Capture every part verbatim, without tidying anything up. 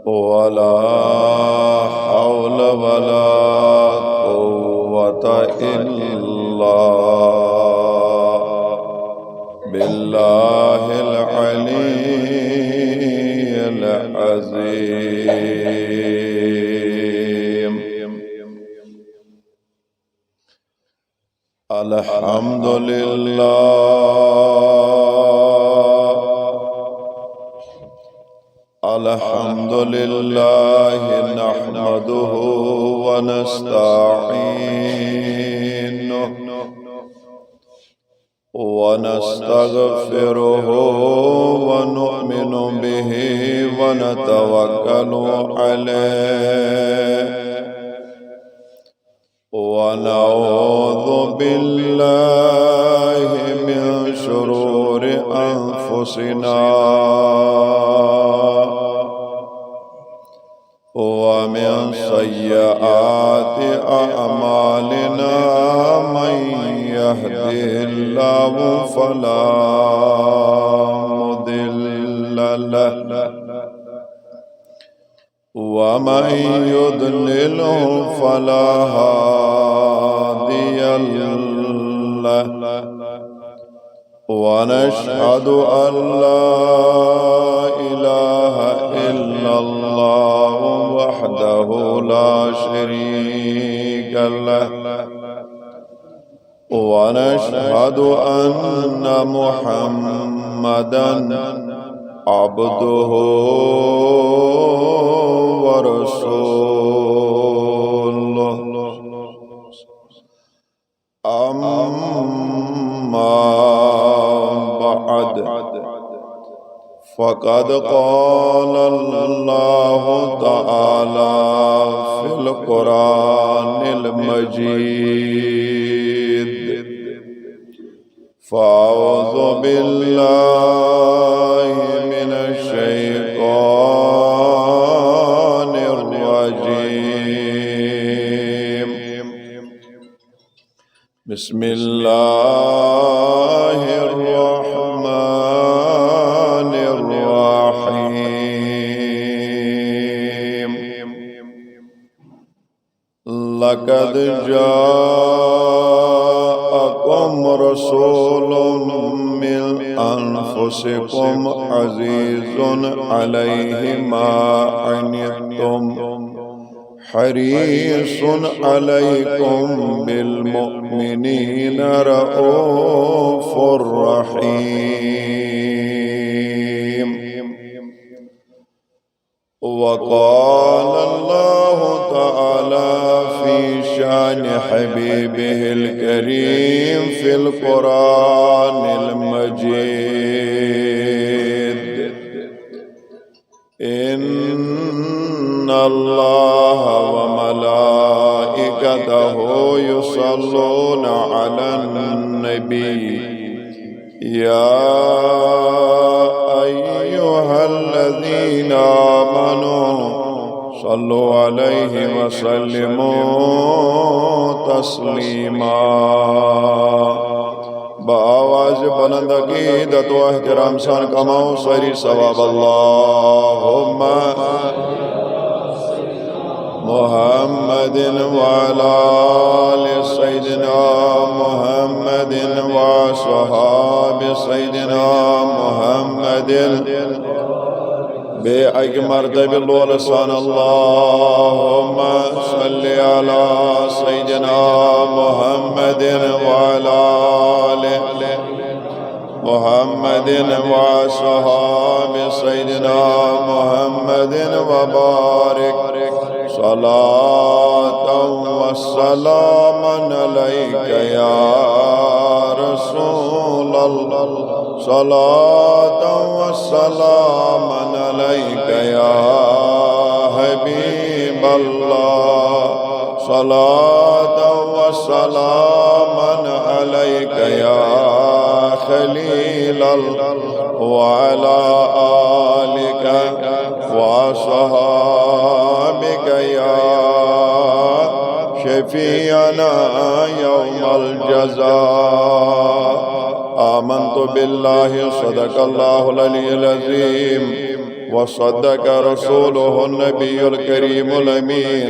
ولا حول ولا قوة إلا بالله العلي العظيم. الحمد لله. الحمد لله نحمده ونستعينه ونستغفره ونؤمن به ونتوكل عليه ونعوذ بالله من شرور أنفسنا ومن سيئات أعمالنا. من يهده الله فلا مضل له ومن يضلله فلا هادي له. ونشهد أن لا إله إلا الله وحده لا شريك له. ونشهد أن محمدا عبده ورسوله. أما بعد، فقد قال الله تعالى في القرآن المجيد، فأعوذ بالله من الشيطان الرجيم. بسم الله الرحمن الرحيم. لقد جاءكم رسول من أنفسكم عزيز عليه ما عنتم حريص عليكم بالمؤمنين رءوف رحيم. وقال الله تعالى في شأن حبيبه الكريم في القرآن المجيد: إن الله وملائكته يصلون على النبي، يا أيها الذين آمنوا صلوا عليه وسلموا تسليما. بآواز بلند عقیدت و احترام سان کماؤ سٲری ثواب۔ اللهم محمد وعلى آل سيدنا محمد وأصحاب سيدنا محمد۔ بیٚیہِ اَکہِ مرتبہ لولہٕ سان: اللهم صل على سيدنا محمد وعلى آل محمد وأصحاب سيدنا محمد وبارك صلاة وسلاما عليك يا رسول الله، صلاة وسلاما عليك يا حبيب الله، صلاة وسلاما عليك يا خليل الله، وعلى آلك وأصحابك يا شفيعنا يوم الجزاء. آمنت بالله، صدق الله العلي العظيم، وصدق رسوله النبي الكريم الأمين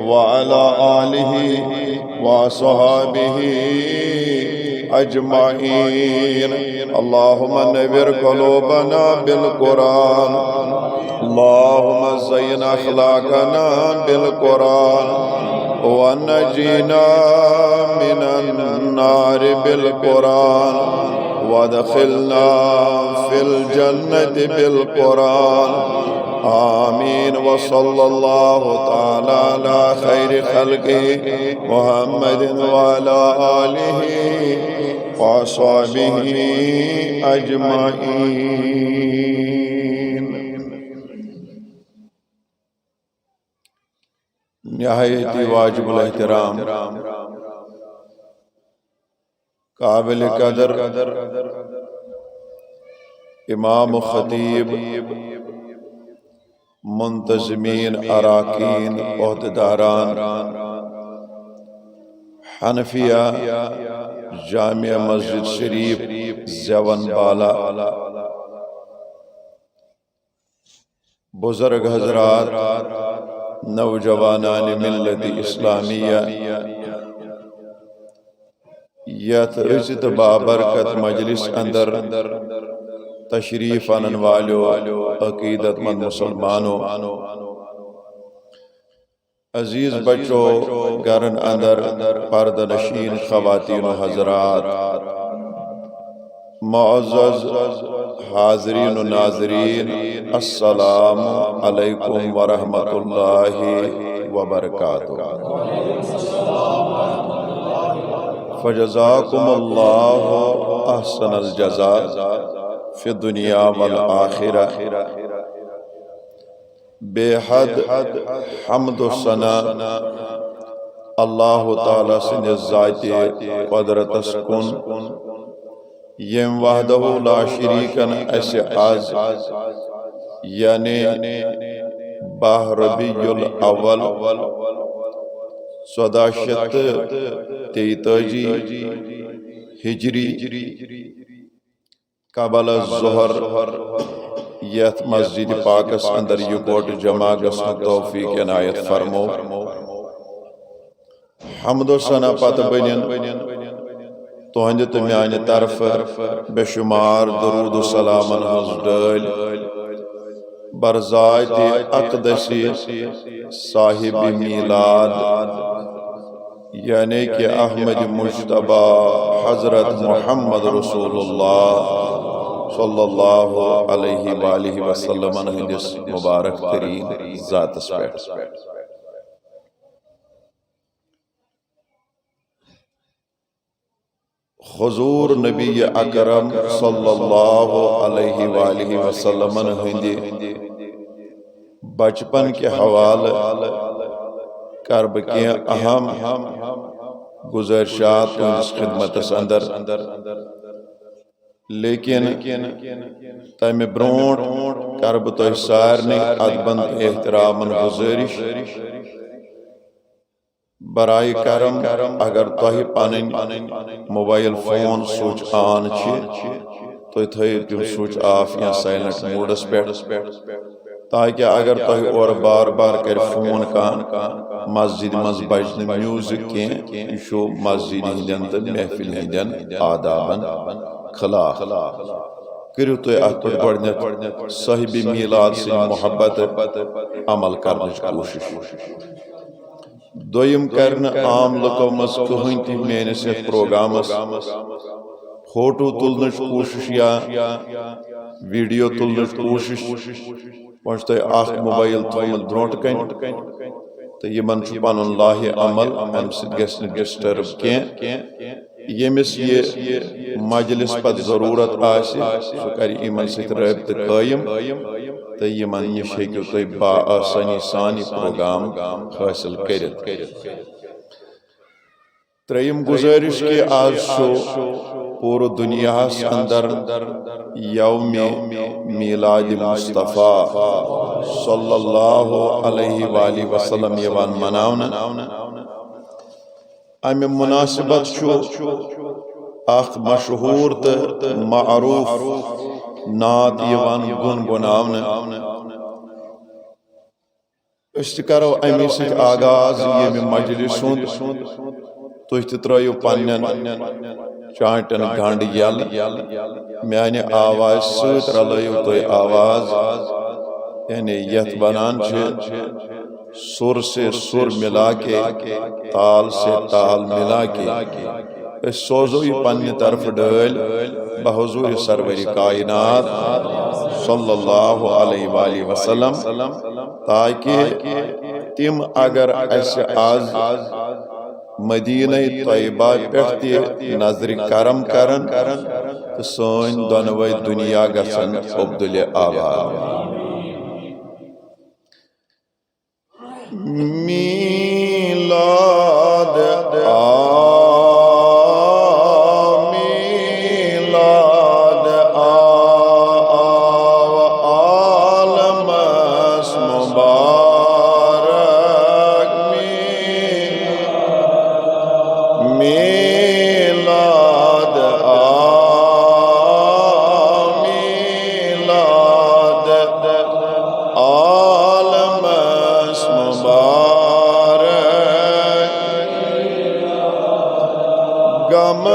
وعلى آله وصحابه أجمعين. اللهم نور قلوبنا بالقرآن. اللهم زين أخلاقنا بالقرآن. ونجينا من النار بالقرآن. وادخلنا في الجنة بالقرآن. آمين. وصلى الله تعالى على خير خلقه محمد وعلى آله وأصحابه أجمعين. نہایت واجب الاحترام، قابل قدر امام و خطیب، منتظمین، اراکین، عہدیداران، حنفیہ جامع مسجد شریف زیون بالا، بزرگ حضرات، نوجوانان ملت اسلامیہ، یتھ عزت بابرکت مجلس اندر تشریف انن والیو عقیدت مند مسلمانو، عزیز بچو، گرن اندر پردہ نشین خواتین و حضرات، معزز حاضرین و ناظرین، السلام علیکم ورحمۃ اللہ وبرکاتہ۔ فجزاکم اللہ احسن الجزاء فی الدنیا والآخرہ۔ بے حد حمد و ثنا اللہ تعالیٰ سٕنٛدِ ذاتِ قۄدرتس کُن، ییٚمۍ وحدہ لا شریکن اسہِ از، یعنی باہ ربیع الاول، ژۄداہ شیٚتھ تہٕ تیٚتٲجی ہجری، قبل الظہر یتھ مسجد پاکس اندر یکوٹہٕ جمع گژھنُک توفیق عنایت فرمو۔ حمد و ثنا پتہٕ بنن تہنٛدِ تہٕ میانہِ طرفہٕ بے شمار درود و سلامن ہٕنٛز ڈٲلۍ بر ذاتِ اقدس صاحب میلاد، یعنی کہ احمد مجتبیٰ حضرت محمد رسول اللہ صلی اللہ علیہ وآلہ وسلم ہٕنٛدِس مبارک ترین ذاتس پٮ۪ٹھ۔ حضور نبی اکرم صلی اللہ علیہ وآلہ وسلمن ہٕنٛدِ بچپن کہِ حوالہٕ کرٕ بہٕ کینٛہہ اہم گزارشات تُہنٛدِس خدمتس اندر، لیکن تمہِ برونٛٹھ کرٕ بہٕ تۄہہِ سارنٕے ادبن تہٕ احترامن گزارش، برائے کرم، اگر تۄہہِ پنٕنۍ موبائل فون سوئچ آن چھِ، تُہۍ تھٲیِو تِم سوئچ آف یا سائلنٹ موڈس پٮ۪ٹھ، تاکہ اگر تۄہہِ اورٕ بار بار کرِ فون کانٛہہ، مسجد منٛز بجہِ نہٕ میوزک کینٛہہ، یہِ چھُ مسجد ہٕنٛدٮ۪ن تہٕ محفل ہٕنٛدٮ۪ن آدابن خلاف۔ کٔرِو تُہۍ اتھ پٮ۪ٹھ گۄڈٕنٮ۪تھ صاحب میلاد سٕنٛدِ محبت عمل کرنٕچ کوٗشش۔ دوٚیِم، کرِ نہٕ عام لُکو منٛز کٕہٕنۍ تہِ میٲنِس یتھ پروگرامس فوٹو تُلنٕچ کوٗشش یا ویڈیو تُلنٕچ کوٗشش۔ وۄنۍ چھُ تۄہہِ اکھ موبائل تھوٚومُت برونٛٹھ کنہِ تہٕ یِمن چھُ پنُن لاہہِ عمل، امہِ سۭتۍ گژھِ نہٕ ڈسٹرب کینٛہہ۔ ییٚمِس یہِ مجلس پتہٕ ضروٗرت آسہِ، سُہ کرِ یِمن سۭتۍ رٲبطہٕ قٲیِم تہٕ یِمن نِش ہیٚکِو تُہۍ با آسٲنی سان یہِ پروگرام حٲصِل کٔرِتھ۔ ترٛیٚیِم گُزٲرِش کہِ آز چھُ پوٗرٕ دُنیاہَس اندر یومِ میلاد مصطفیٰ صلی اللہ علیہ وآلہ وسلم یِوان مناونہٕ۔ امہِ مناسبت چھُ اکھ مشہوٗر تہٕ معروٗف نعت یِوان گُنگُناونہٕ۔ أسۍ تہِ کرو اَمی سۭتۍ آغاز ییٚمہِ مجلس ہُنٛد۔ تُہۍ تہِ ترٲیِو پننٮ۪ن چانٹٮ۪ن گنٛڈ یَلہٕ۔ میانہِ آوازِ سۭتۍ رلٲیِو تُہۍ آواز، یعنی یتھ ونان چھِ سُر سے سُر ملا کے، تال سے تال ملا کے۔ أسۍ سوزو یہِ پننہِ طرفہٕ ڈٲلۍ بحضور سرور کائنات صلی اللہ علیہ وآلہ وسلم، تاکہ تِم اگر اسہِ از مدینہ طیبہ پٮ۪ٹھ تہِ نظرِ کرم کرن تہٕ سٲنۍ دۄنوے دُنیا گژھن عبدالِ آباد۔ میلاد آ، میلاد آ، آو عالمس مبارک۔ می-، میلاد آ، میلاد عالمس مبارک۔ غم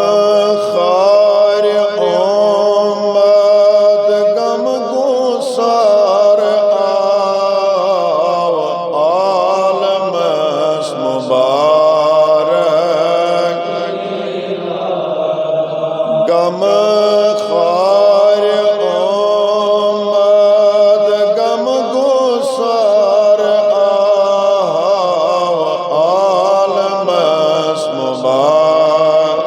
خار امت، غم گسار آو عالمس مبارک۔ غم خار امت، غم گسار آو عالمس مبارک۔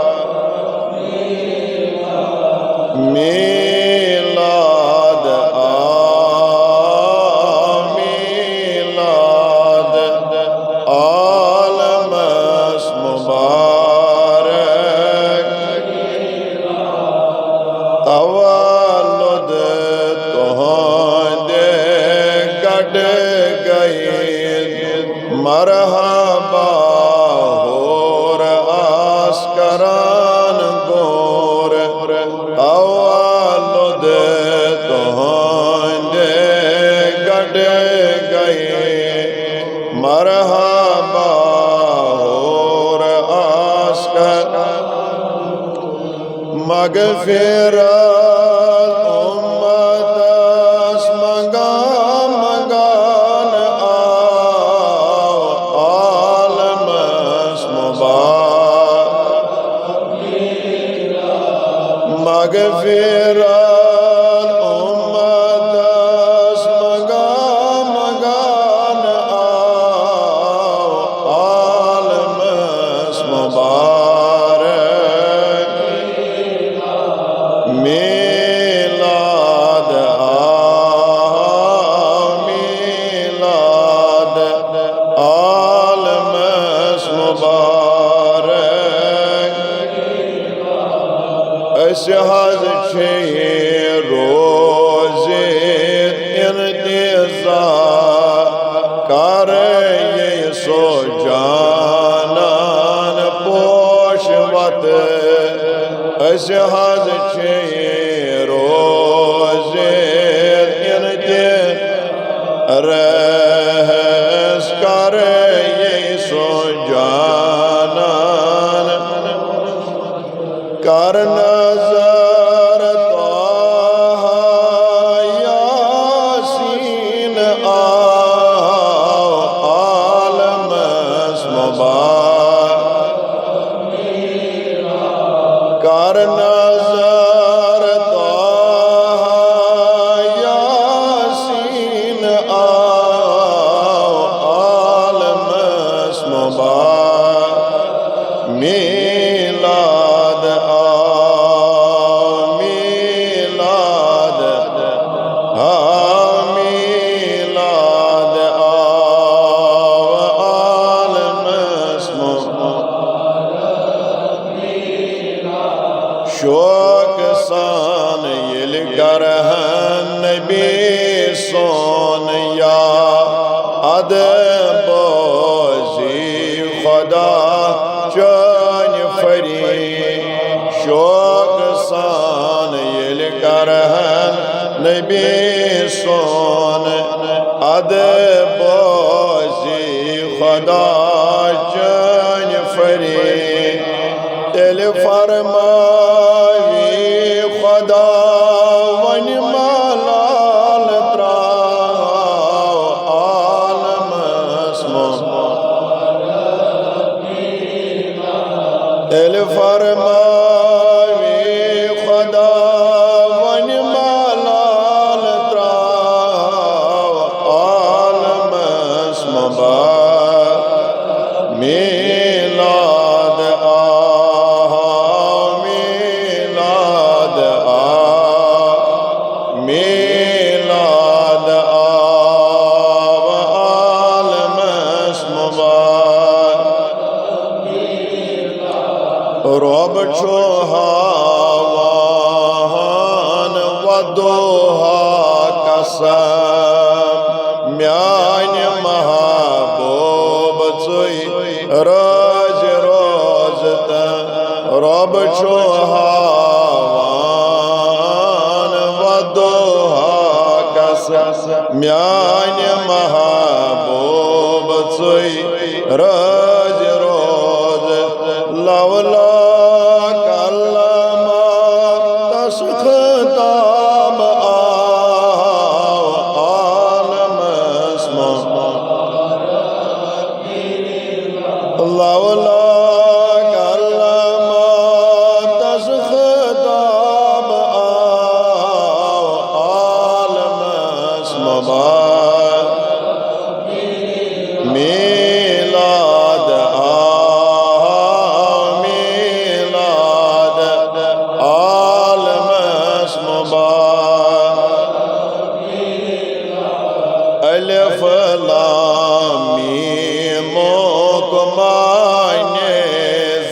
میلاد آ، میلاد عالمس مبارک۔ تولد تُہُنٛد گڑھ گٔے مرحبا، حور آس کران غور۔ تولد تُہُنٛد گڑھ گٔے مرحبا، حور آس کر مغفرت امتس منگان منگان آو عالمس مبارک۔ مغفرت امتس منگان منگان آو عالمس مبارک۔ میلاد آ، میلاد عالمس مبارک۔ أسۍ حظ چھِ یہِ روزِ انتظار، کر یہِ سُہ جانان پوش وتہٕ۔ أسۍ حظ چھِ یہِ روزِ انتظار، رحس کر یہِ سُہ جانان۔ کر نظر طٰہٰ یٰسین آو عالمس مبارک۔ کر نظر طٰہٰ یٰسین آو عالمس مبارک۔ میلاد آ، میلاد آ، میلاد آو عالمس مبارک۔ شوق سان ییٚلہِ کرہن نبی سون یاد، بوزِ خدا چٲنۍ فریاد۔ شوق سان ییٚلہِ کرہن نبی سون یاد، بوزِ خدا چٲنۍ فریاد۔ تیٚلہِ فرماوی خدا وۄنۍ ملال ترٛاو عالمس منٛز۔ تیٚلہِ فرماوی خدا وۄنۍ ملال ترٛاو عالمس مبارک۔ میلاد آو، میلاد آو، میلاد آو عالمس مبارک۔ رۄب چھُ ہاوان وضحیٰ قسم، میانہِ محبوب ژٕے رٲزۍ روز تہٕ۔ رۄب چھُ ہاوان وضحیٰ قسم، میانہِ محبوب ژٕے رٲزۍ روز۔ لولا کلمہ تس خطاب آو عالمس منٛز۔ لولا کلمہ تس خطاب آو عالمس مبارک۔ میلاد آو، میلاد عالمس مبارک۔ الف لام میمُک معنی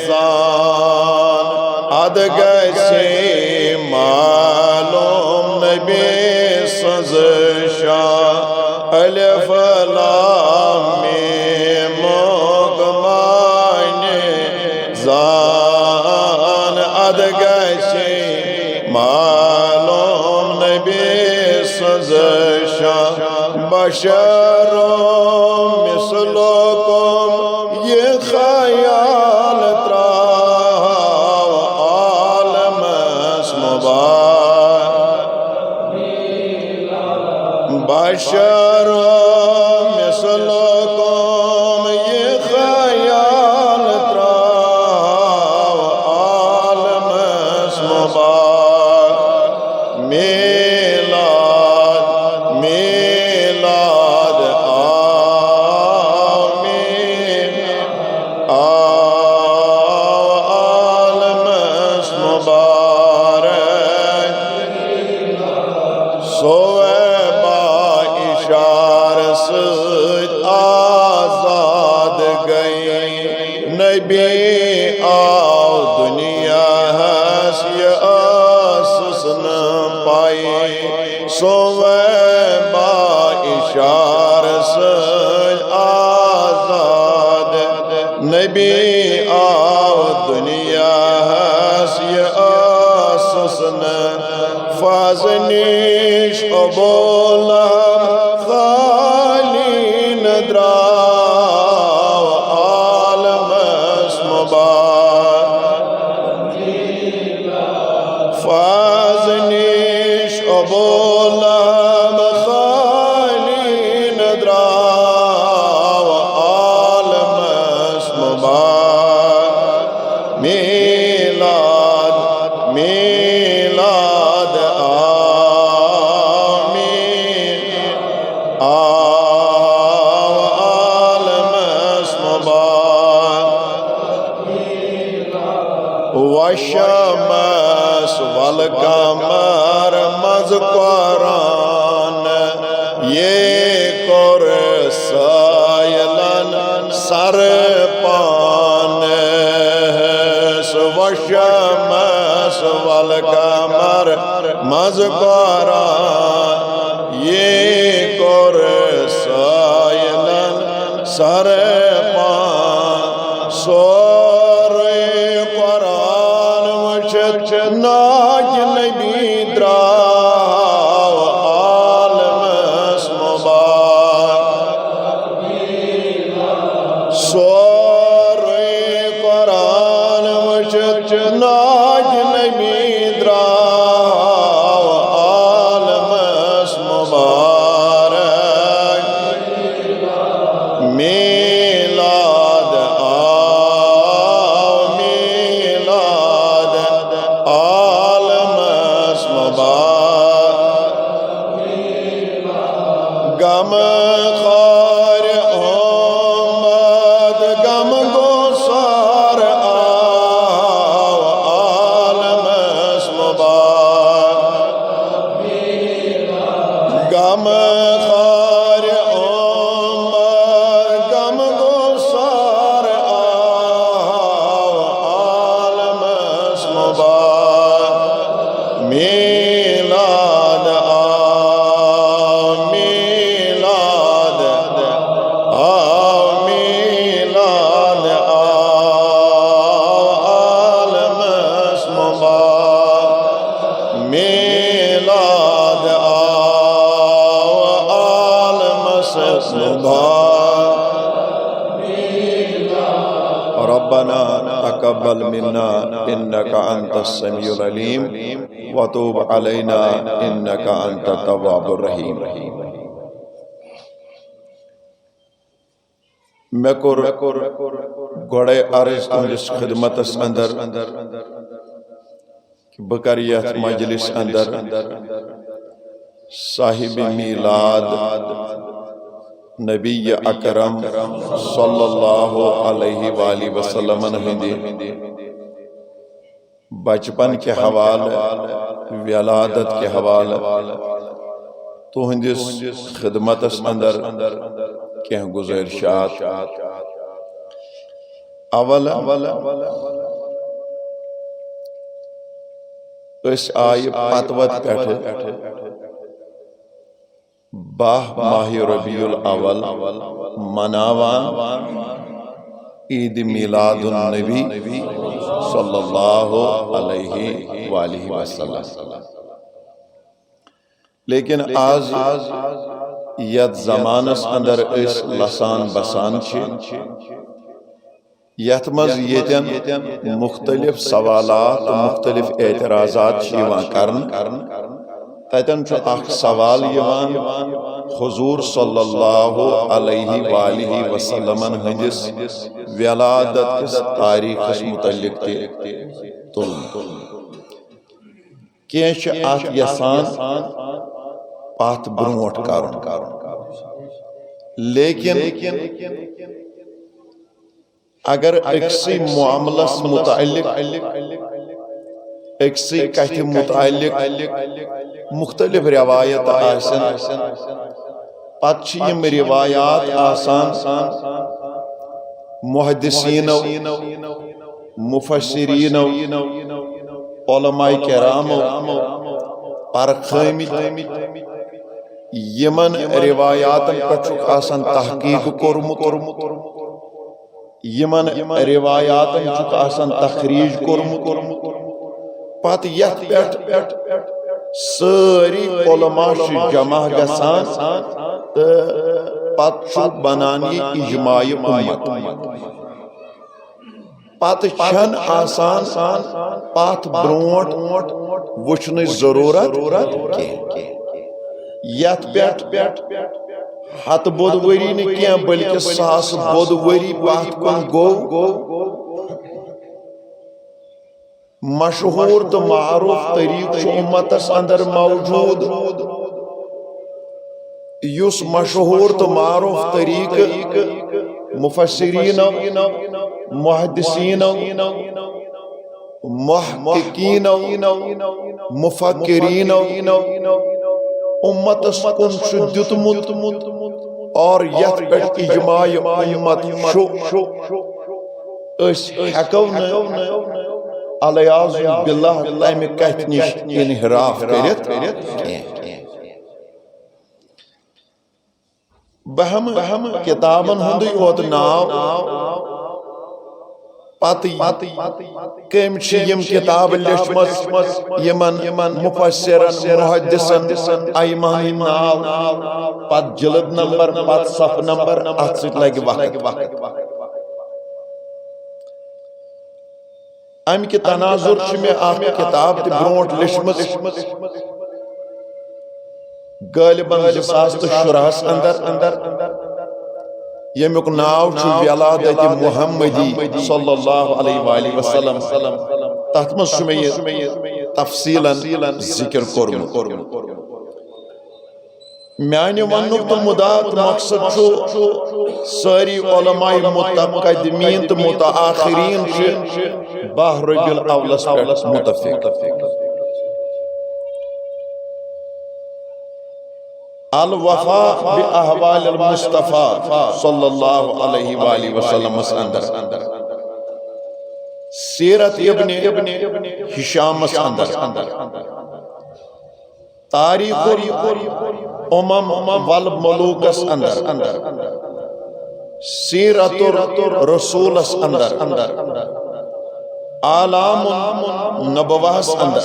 زان، ادٕ گژھِ معلوم نبی سٕنٛز شان۔ الف لام میمُک معنی زان، ادٕ گژھِ معلوم نبی سٕنٛز شان۔ بشر مثلکم یہِ خیال ترٛاو عالمس مبارک۔ بشر مثلکم یہِ خیال ترٛاو عالمس مبارک۔ میلاد، میلاد آو، میلاد آو عالمس مبارک۔ صوبہ اشارہ سۭتۍ آزاد گٔے۔ نبی آو دنیاہس، یہِ ٲسٕس نہٕ پَے۔ صوبہ اشارہ سۭتۍ آزاد نبی آو دنیاہس، یہِ ٲسٕس نہٕ۔ فاز نِش ابو لہب خالی نہٕ درٛاو عالمس مبارک۔ فاز نِش ابو لہب خالی نہٕ درٛاو عالمس مبارک۔ میلاد، میلاد آو، میلاد آو عالمس مبارک۔ والشمس والقمر منٛز قرآن، یہِ کوٚر سٲیلن سر پانس۔ والشمس والقمر منٛز قرآن، یہِ کوٚر سٲیلن سر پان۔ سورُے قرآن وٕچھِتھ ناگہِ نبی درٛاو عالمس مبارک۔ ربنا تقبل منا إنك أنت السميع العليم وتب علينا إنك أنت التواب الرحيم. مےٚ کوٚر گۄڈَے عرض تُہٕنٛدِس خدمتس اندر کہ بہٕ کرٕ یتھ مجلس اندر صاحب میلاد نبی اکرم صلی اللہ علیہ وآلہ وسلمن ہٕنٛدِ بچپن کہِ حوالہٕ، ولادت کہِ حوالہٕ تُہٕنٛدِس خدمتس اندر کینٛہہ گزٲرشات۔ اول، أسۍ آیہِ پتہٕ وتہٕ پٮ۪ٹھٕ باہ ماہِ ربیع الاول مناوان عید میلاد النبی صلی اللہ علیہ وآلہ وسلم۔ لیکن آز یتھ زمانس اندر أسۍ لسان بسان چھِ، یتھ منٛز ییٚتٮ۪ن مختلف سوالات تہٕ مختلف اعتراضات چھِ یِوان کرنہٕ، تتٮ۪ن چھُ اکھ سوال یِوان حضور صلی اللہ علیہ وآلہ وسلمن ہٕنٛدِس ولادت کِس تاریخس متعلق تہِ تُلنہٕ۔ کینٛہہ چھِ اتھ یژھان پتھ برونٛٹھ کرُن، لیکن اگر أکسٕے معاملس متعلق، أکسٕے کتھِ متعلق مختلف روایت آسن، پتہٕ چھِ یِم روایات آسان محدثینو، مفسرینو، علماء کرامو پرکھٲمٕتۍ، یِمن روایاتن پٮ۪ٹھ چھُکھ آسان تحقیق کوٚرمُت، یِمن روایاتن چھُکھ آسان تخریج کوٚرمُت، پتہٕ یتھ پٮ۪ٹھ سٲری علماء چھِ جمع گژھان تہٕ پتہٕ چھُ بنان یہِ اجماع امت۔ پتہٕ چھنہٕ آسان پتھ برونٛٹھ وٕچھنٕچ ضروٗرت کینٛہہ۔ یتھ پٮ۪ٹھ ہتہٕ بوٚد ؤری نہٕ کینٛہہ، بلکہِ ساس بوٚد ؤری پتھ کُن گوٚو مشہوٗر تہٕ معروٗف طریٖقہٕ چھُ اُمتس اندر موجوٗد، یُس مشہوٗر تہٕ معروٗف طریٖقہٕ مفسرینو، محدثینو، محققینو، مفکرینو اُمتس کُن چھُ دیُتمُت اور یتھ پٮ۪ٹھ اجماع امت چھُ۔ أسۍ ہٮ۪کو نہٕ العیاذ باللہ تمہِ کتھِ نِش انحراف کٔرِتھ کینٛہہ۔ بہٕ ہٮ۪مہٕ کتابن ہُنٛدُے یوت ناو، پتہٕ کٔمۍ چھِ یِم کتابہٕ لیچھمژ، یِمن مفسرن، محدثن، ائمن ہٕنٛدۍ ناو، پتہٕ جلد نمبر، پتہٕ صفہٕ نمبر، اتھ سۭتۍ لگہِ وقت۔ امہِ کہِ تناظر چھِ مےٚ اکھ کتاب تہِ برونٛٹھ لیچھمٕژ، غٲلباً زٕ ساس تہٕ شُراہس اندر، ییٚمیُک ناو چھُ ولادت محمدی صلی اللہ علیہ وآلہ وسلم۔ تتھ منٛز چھُ مےٚ یہِ تفصیلاً ذکر کوٚرمُت۔ میانہِ وننُک تہٕ مُدا تہٕ مقصد چھُ، سٲری علماء متقدمین تہٕ متاخرین چھِ باہ ربیع الاولس پٮ۪ٹھ متفق۔ الوفاء باحوال المصطفیٰ صلی اللہ علیہ وآلہ وسلمس اندر، سیرت ابن ہشامس اندر، تاریخ الامم والملوکس اندر، سیرت الرسولس اندر، اعلام النبوہس اندر،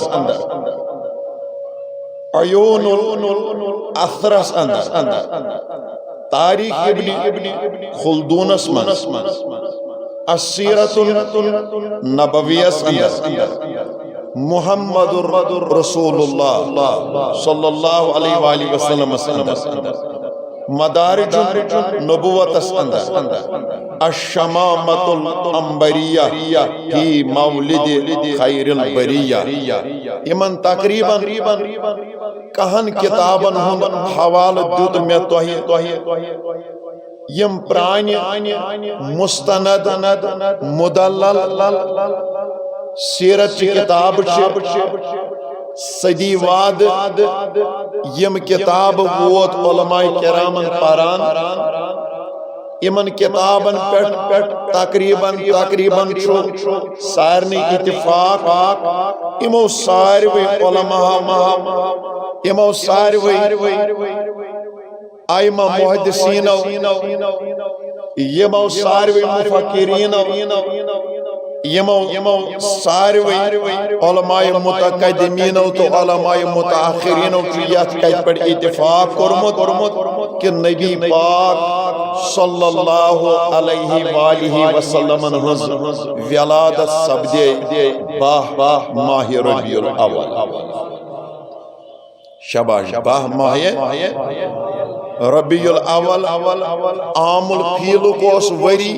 عیون الاثرس اندر، تاریخ ابن خلدونس منٛز، السیرۃ النبویس اندر، محمد رسول اللہ صلی اللہ علیہ وآلہ وسلمس اندر، مدارج النبوتس اندر، الشمامۃ العنبریہ فی مولد خیر البریہ، یِمن تقریباً کہن کتابن ہُنٛد حوالہٕ دیُت مےٚ تۄہہِ۔ یِم پرانہِ مستند مدلل سیرت چہِ کتابہٕ چھِ، صدی واد یِم کتابہٕ ووت علماء کرامن پران۔ یِمن کتابن پٮ۪ٹھ تقریباً، تقریباً چھُ سارنٕے اتفاق، یِمو ساروٕے علماء، یِمو ساروٕے ائمہ محدثینو، یِمو ساروٕے مفکرینو، یِمو، یِمو ساروٕے علماء متقدمینو تہٕ علماء متاخرینو چھُ یتھ کتھِ پٮ۪ٹھ اتفاق کوٚرمُت، کوٚرمُت کہ نبی پاک صلی اللہ علیہ وآلہ وسلمن ہٕنٛز ولادت سپدے باہ ماہ ربیع الاول۔ شاباش، باہ ماہ ربیع الاول، عام الفیلُک اوس ؤری،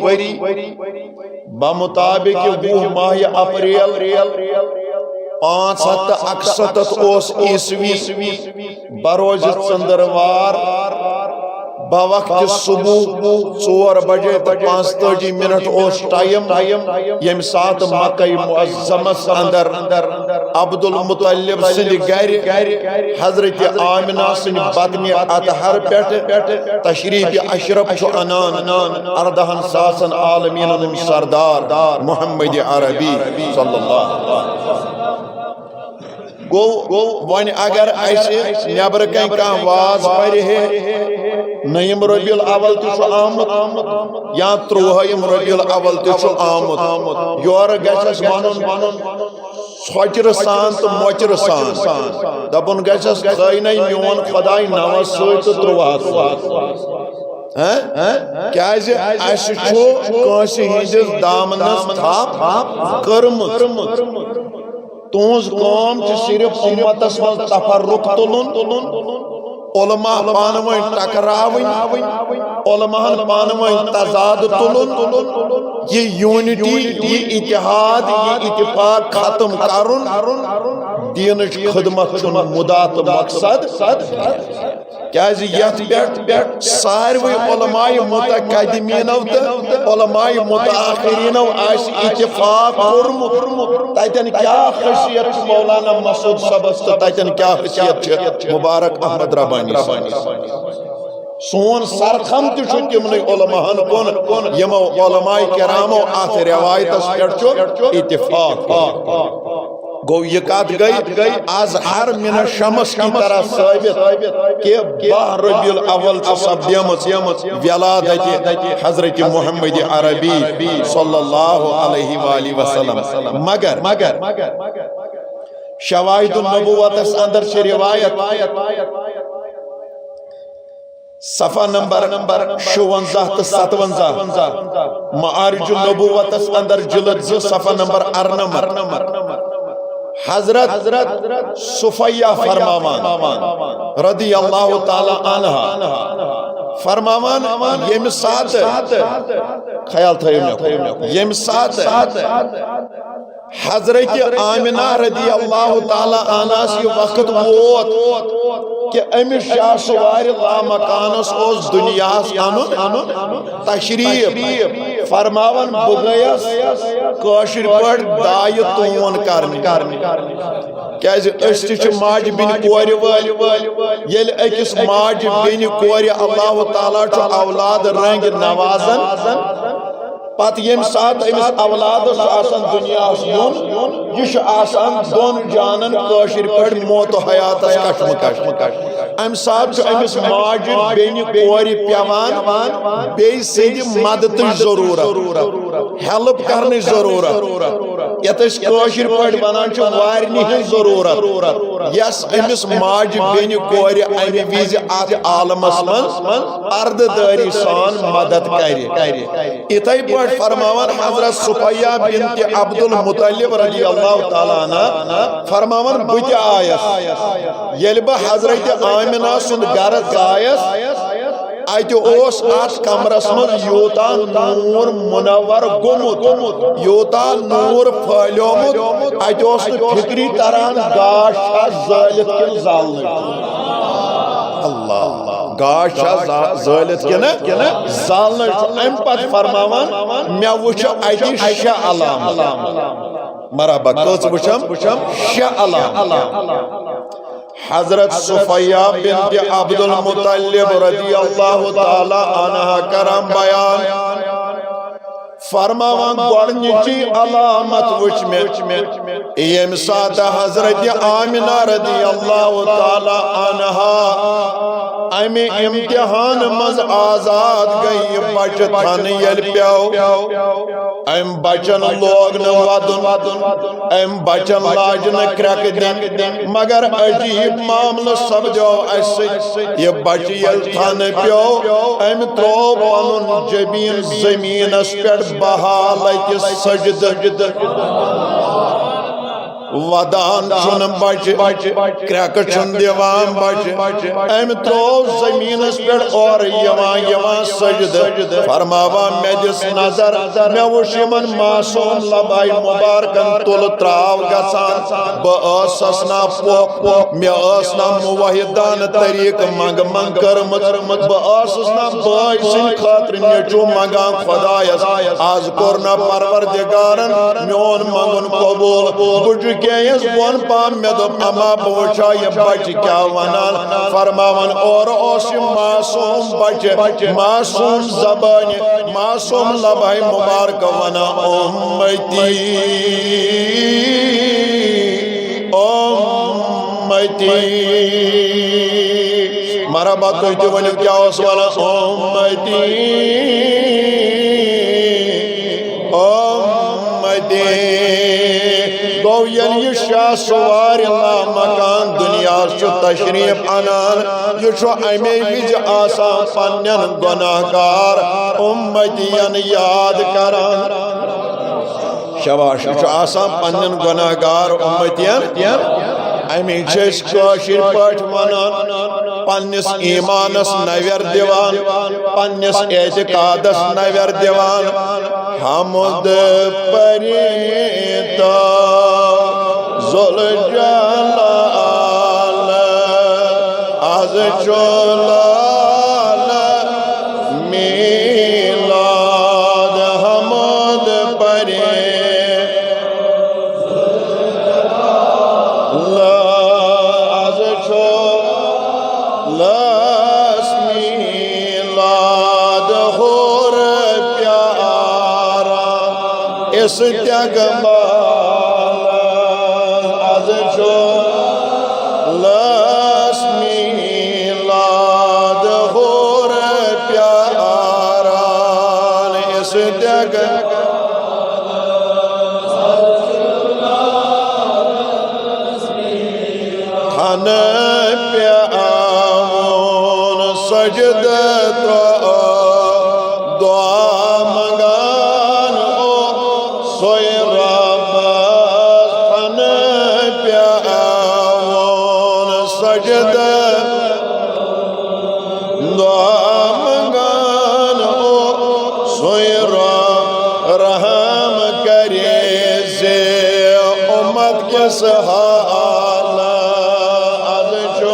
بمطابق وُہ ماہ اپریل، پانٛژھ ہتھ تہٕ اکستتھ اوس عیسوی، بروز ژندروار، بوقت صبح ژور بجے تہٕ پانٛژتٲجی منٹ اوس ٹائم، ییٚمہِ ساتہٕ مکہ معظمس اندر عبد المطلب سٕنٛدِ گرِ حضرت آمنہ سٕنٛدِ بطنِ اطہر پٮ۪ٹھ تشریف اشرف چھُ انان اردہن ساسن عالمینن ہُنٛد سردار محمد عربی صلی اللہ علیہ وسلم۔ گوٚو، وۄنۍ اگر اسہِ نیبرٕ کنۍ کانٛہہ واز پرِ ہے، نٔیِم ربیع الاول تہِ چھُ آمُت یا ترٛوہٲیِم ربیع الاول تہِ چھُ آمُت، یورٕ گژھٮ۪س ونُن ژھۄچرٕ سان تہٕ مۄچرٕ سان، دپُن گژھٮ۪س، خٲینَے میون خداے نَوَس سۭتۍ تہٕ ترٛوہَس سۭتۍ۔ ہہ؟ کیازِ اسہِ چھُ کٲنٛسہِ ہٕنٛدِس دامنس تھپھ کٔرمٕژ۔ تُہنٛز کٲم چھِ صرف اُمتس منٛز تفرق تُلُن، علماء پانہٕ ؤنۍ ٹکراوٕنۍ، علماءن پانہٕ ؤنۍ تضاد تُلُن، یہِ یونٹی، یہِ اتحاد، یہِ اتفاق ختم کرُن۔ دیٖنٕچ خدمت چھُنہٕ مُدا تہٕ مقصد۔ کیازِ یتھ پٮ۪ٹھ ساروٕے علماء متقدمینو تہٕ علماء متاخرینو آسہِ اتفاق کوٚرمُت، تتٮ۪ن کیٛاہ خٲصیت چھِ مولانا مسعود صٲبس تہٕ تتٮ۪ن کیٛاہ خٲصیت چھِ مبارک احمد ربانی صٲبس؟ سون سرخم تہِ چھُ تِمنٕے علماءن کُن، یِمو علماء کرامو اتھ روایتس پٮ۪ٹھ چھُ اتفاق کوٚرمُت۔ گوٚو، یہِ کتھ گٔے اظہر من الشمس کی طرح ثٲبت کہ باہ ربیع الاول چھِ سپدیمٕژ ولادت حضرت محمد عربی صلی اللہ علیہ وآلہ وسلم۔ مگر شواہد النبوتس اندر چھِ روایت، صفحہ نمبر شُونزہ تہٕ ستونزہ، معارج النبوتس اندر جلد زٕ، صفحہ نمبر ارنمتھ۔ حضرت صفیہ فرماوان، رضی اللہ تعالی عنہا، فرماوان، ییٚمہِ ساتہٕ، خیال تھٲیِو مےٚ کُن، ییٚمہِ ساتہٕ حضرت آمنہ رضی اللہ تعالی عنہس یہِ وقت ووت کہ أمِس شاہ سوارِ لامکانس اوس دنیاہس انُن تشریف، فرماوان، بہٕ گٔیس کٲشِر پٲٹھۍ دایہِ تون کرنہِ۔ کیازِ أسۍ تہِ چھِ ماجہِ بیٚنہِ کورِ وٲلۍ۔ ییٚلہِ أکِس ماجہِ بیٚنہِ کورِ اللہ تعالیٰ چھُ اولاد رنگۍ نوازان، پتہٕ ییٚمہِ ساتہٕ أمِس اولادس چھُ آسان دُنیاہس یُن، یہِ چھُ آسان دۄن جانن کٲشِر پٲٹھۍ موت و حیاتس کشمکش۔ امہِ ساتہٕ چھُ أمِس ماجہِ بیٚنہِ کورِ پٮ۪وان بیٚیہِ سٕنٛدِ مدتٕچ ضروٗرت۔ ہیلپ کرنٕچ ضروٗرت، یتھ أسۍ کٲشِر پٲٹھۍ ونان چھِ وارنہِ ہٕنٛز ضروٗرت، یس أمِس ماجہِ بیٚنہِ کورِ امہِ وِزِ اتھ عالمس منٛز پردٕ دٲری سان مدد کرِ۔ یِتھے پٲٹھۍ فرماوان حضرت صفیہ بنت عبد المطلب رضی اللہ تعالیٰ عنہ، فرماوان، بہٕ تہِ آیس، ییٚلہِ بہٕ حضرت آمنہ سُنٛد گرٕ ژایس، اتہِ اوس اتھ کمرس منٛز یوٗتاہ نوٗر منور گوٚمُت، یوٗتاہ نوٗر پھٔہلیومُت، اتہِ اوس نہٕ فکری تران گاش چھا زٲلِتھ کِنہٕ زالنٕے۔ اللہ، گاش چھا زا-، زٲلِتھ کِنہٕ زالنٕے چھُ۔ امہِ پتہٕ فرماوان، مےٚ وٕچھ اتہِ شےٚ علامت۔ مرحبا، کٔژ وٕچھم؟ شےٚ علامت۔ حضرت صفیہ بنت عبد المطلب رضی اللہ تعالیٰ عنہا کران بیان، فرماوان، گۄڈنِچی علامت وٕچھ مےٚ، ییٚمہِ ساتہٕ حضرت آمنہ رضی اللہ تعالیٰ عنہا امہِ امتحان منٛز آزاد گٔے، یہِ بچہٕ تھنہٕ ییٚلہِ پیوٚو، أمۍ بچن لوگ نہٕ ودُن، أمۍ بچن لاج نہٕ کرٛٮ۪کہٕ دِنۍ، مگر عجیب معاملہٕ سپدیو اسہِ سۭتۍ۔ یہِ بچہٕ ییٚلہِ تھنہٕ پیوٚو، أمۍ تروو پنُن جبیٖن زٔمیٖنس پٮ۪ٹھ بحالتِ سجدٕ۔ ودان چھُنہٕ بچہٕ، کرٛٮ۪کہٕ چھُنہٕ دِوان بچہٕ۔ أمۍ تروو زٔمیٖنس پٮ۪ٹھ اورٕ یِوان یِوان سجدٕ، فرماوان، مےٚ دِژ نظر، مےٚ وُچھ یِمن معصوٗم لبہٕ مبارکن تُل تراو گژھان۔ بہٕ ٲسس نا پوٚپ، مےٚ ٲس نا موحدانہٕ طریٖقہٕ منٛگہٕ منٛگ کٔرمٕژ۔ بہٕ ٲسٕس نا بٲے سٕنٛدِ خٲطرٕ نیٚچوٗ منٛگان خۄدایس۔ از کوٚر نا پروردگارن میون منٛگُن قبوٗل۔ بہٕ جُکییس بۄن پہم، مےٚ دوٚپ، اما بہٕ وٕچھا یہِ بچہٕ کیٛاہ ونان۔ فرماوان، اورٕ اوس یہِ معصوٗم بچہٕ، معصوٗم زبانہِ، معصوٗم لبہٕ مبارکہٕ ونان، امتی، امتی۔ مرحبا، تُہۍ تہِ ؤنِو، کیٛاہ اوس ونان؟ امتی، امتی۔ گوٚو، ییٚلہِ یہِ شاہ سوارِ لامکان دُنیاہس چھُ تشریف انان، یہِ چھُ امے وِزِ آسان پننٮ۪ن گۄناہ گار امتین یاد کران۔ شاباش، یہِ چھُ آسان پننٮ۪ن گۄناہ گار امتین۔ امی چھِ أسۍ کٲشِر پٲٹھۍ ونان، پننِس ایمانس نویر دِوان، پننِس اعتقادس نویر دِوان۔ حمد پریتا ذوالجلال، از چھُ لال میلاد حمد پرے۔ لا، از چھُ لس میلاد ہور پیارا استقبال۔ از چھُ لس میلاد ہور پیارا استقبال۔ تھنہٕ پیاوُن سجدٕ ترٛوو، دعا منٛگان اوسُے رۄبس۔ تھنہٕ پیاوُن سجدٕ، دعا منٛگان اوسُے رۄب، رحم کرے زِ امت کِس حالس۔ از چھُ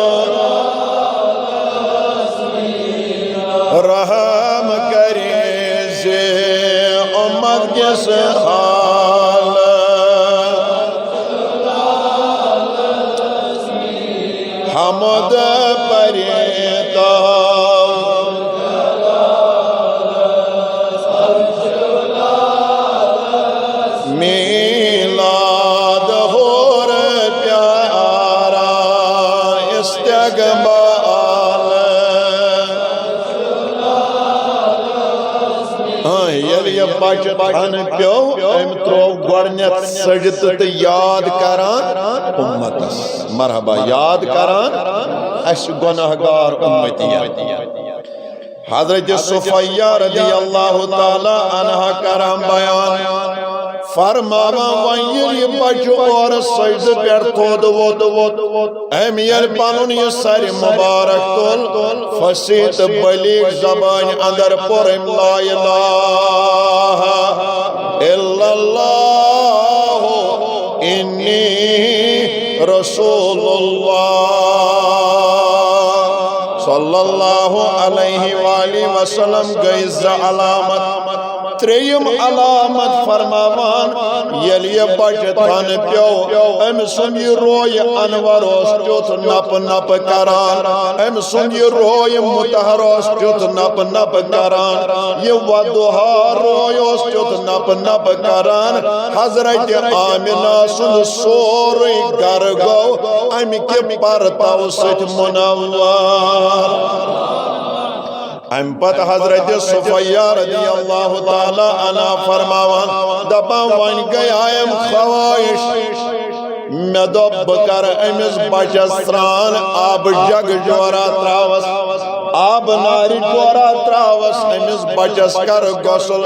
رحم کرے زِ امت کِس حالس۔ حمد پریتا میلاد ہور پیارا استقبال۔ ہاں، ییٚلہِ یہِ بچہٕ تھنہٕ پیوٚو، أمۍ ترٛوو گۄڈٕنٮ۪تھ سجدٕ تہٕ یاد کران اُمتس۔ مرحبا، یاد کران اسہِ گۄناہ گار اُمتیَن۔ حضرت صفیہ رضی اللہ تعالیٰ عنہا کران بیان، فرماوان، وۄنۍ ییٚلہِ یہِ بچہٕ اورٕ سجدٕ پٮ۪ٹھ تھوٚد ووٚتھ، أمۍ ییٚلہِ پنُن یہِ سرِ مبارک تُل، فصیح تہٕ بلیغ زبانہِ اندر پوٚر أمۍ لا الہ الا اللہ انی رسول اللہ صلی اللہ علیہ وآلہ وسلم۔ گٔے زٕ علامت۔ ترٛیٚیِم علامت فرماوان، ییٚلہِ یہِ بچہٕ تھنہٕ پیوٚو، أمۍ سُنٛد یہِ رویہِ انور اوس تیُتھ نپہٕ نپہٕ کران، أمۍ سُنٛد یہِ رویہِ مطہر اوس تیُتھ نپہٕ نپہٕ کران، یہِ وضحیٰ روے اوس تیُتھ نپہٕ نپہٕ کران۔ حضرت آمنہ سُنٛد سورُے گرٕ گوٚو امہِ کہِ پرتو سۭتۍ منور۔ امہِ پتہٕ حضرت صفیہ رضی اللہ تعالیٰ عنہا فرماوان، دپان، وۄنۍ گٔیایم خواہش، مےٚ دوٚپ، بہٕ کرٕ أمِس بچس سرٛان، آبہٕ جگہٕ جورا ترٛاوس، آبہٕ نارِ جورا ترٛاوس، أمِس بچس کرٕ غسل۔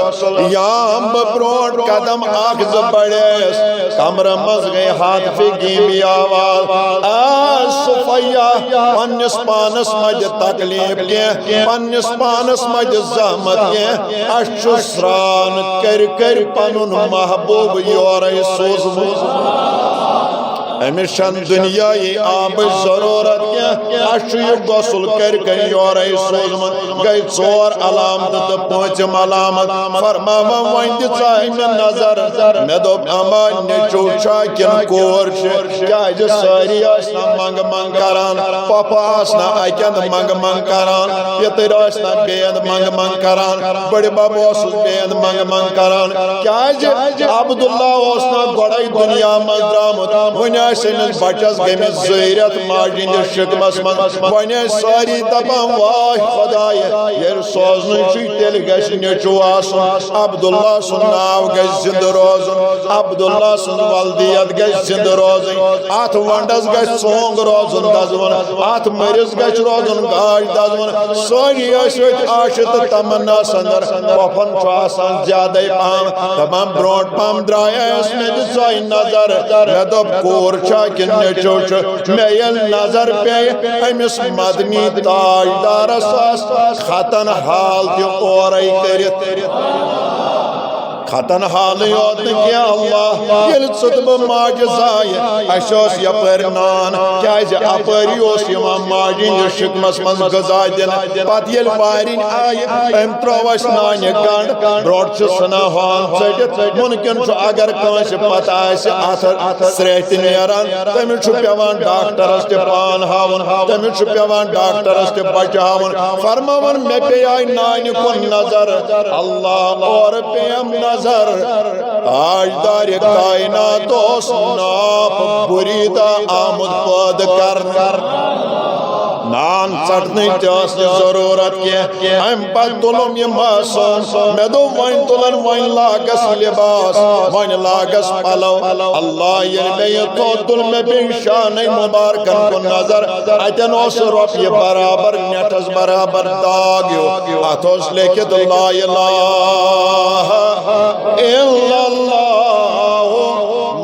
یام بہٕ برونٛٹھ قدم اکھ زٕ بڑیس، کمرٕ منٛز گٔے ہاتفہِ گیمی آواز، آ صفیہ، پننِس پانس مہ دِ تکلیف کینٛہہ، پننِس پانس مہ دِ زحمت کینٛہہ، اسہِ چھُ سرٛان کٔرۍ کٔرۍ پنُن محبوب یورے سوٗزمُت۔ أمِس چھَنہٕ دُنیٲیی آبٕچ ضروٗرت کینٛہہ، اسہِ چھُ یہِ غسل کٔرۍ کٔرۍ یورے سوٗزمُت۔ گٔے ژور علامتہٕ تہٕ پوٗنٛژِم علامت فرماوان، وۄنۍ دِژاے مےٚ نظر، مےٚ دوٚپ، اما نیٚچو چھا کِنہٕ کوٗر چھِ؟ کیٛازِ سٲری ٲسۍ نہ منٛگہٕ منٛگہٕ کران، پۄپھٕ آسہٕ نہ اَکہِ اَندٕ منٛگہٕ منٛگہٕ کران، پیٚتٕرۍ ٲسۍ نہ بیٚیہِ اَندٕ منٛگہٕ منٛگہٕ کران، بٔڈِ بَب اوسُس بیٚیہِ اَندٕ منٛگہٕ منٛگہٕ کران۔ کیٛازِ عبداللہ اوس نہ گۄڈَے دُنیا منٛز درٛامُت، وۄنۍ ٲسۍ أمِس بَچَس گٔمٕتۍ زٕ رٮ۪تھ ماجہِ ہِنٛدِس شِکمَس منٛز۔ وۄنۍ ٲسۍ سٲری دَپان، واے خۄدایہِ، ییٚلہِ سوزنٕے چھُے، تیٚلہِ گژھِ نیٚچوٗ آسُن۔ عبداللہ سُنٛد ناو گژھِ زِنٛدٕ روزُن، عبداللہ سٕنٛز ولدیت گژھِ زِنٛدٕ روزٕنۍ۔ اتھ ونڈس گژھِ ژونگ روزُن دزوُن، اتھ مٔرِس گژھِ روزُن گاش دزوُن۔ سٲری ٲسۍ أتھۍ آشہِ تہٕ تمنا سندر۔ پۄپھن چھُ آسان زیادے پہم، دپان، برونٛٹھ پہم درٛایس مےٚ دِژے نظر، مےٚ دوٚپ، کوٗر چھا کِنہٕ نیٚچو چھُ؟ مےٚ ییٚلہِ نظر پیٚیہِ أمِس مدنی تاجدارس، ٲس ختن حال تہِ اورے کٔرِتھ۔ ختن حالٕے یوت نہٕ کینٛہہ، اللہ، ییٚلہِ ژٕ تہٕ بہٕ ماجہِ زایہِ، اَسہِ اوس یپٲرۍ نان، کیٛازِ اپٲری اوس یِوان ماجہِ ہٕنٛدِس شِکمس منٛز غذا دِنہٕ۔ پتہٕ ییٚلہِ وارِنۍ آیہِ، أمۍ ترٛوو اَسہِ نانہِ گنٛڈ، برٛونٛٹھ چھُ ژھٕنان ہان ژٔٹِتھ۔ مُمکِن چھُ اگر کٲنٛسہِ پتہ آسہِ، اتھ سرٛیٚہہ تہِ نیران، تٔمِس چھُ پٮ۪وان ڈاکٹرس تہِ پان ہاوُن، تٔمِس چھُ پٮ۪وان ڈاکٹرس تہِ بچہٕ ہاوُن۔ فرماوان، مےٚ پیٚیہِ نانہِ کُن نظر، اللہ اورٕ پیٚیم نظر۔ تاجدارِ کائنات اوس ناپ بریدہ آمُت پٲدٕ کرنہٕ۔ نان ژٹنٕچ تہِ ٲس نہٕ ضروٗرت کینٛہہ۔ امہِ پتہٕ تُلُم یہِ معصوم۔ مےٚ دوٚپ، وۄنۍ تُلن، وۄنۍ لاگس لباس، وۄنۍ لاگس پلو۔ اللہ ییٚلہِ مےٚ یہِ تھوٚد تُل، مےٚ پیٚیہِ شانَے مُبارکن کُن نظر۔ اتٮ۪ن اوس رۄپیہِ برابر، نٮ۪ٹھس برابر داغ ہیوٗ۔ اتھ اوس لیکھِتھ، لا الہ الا اللہ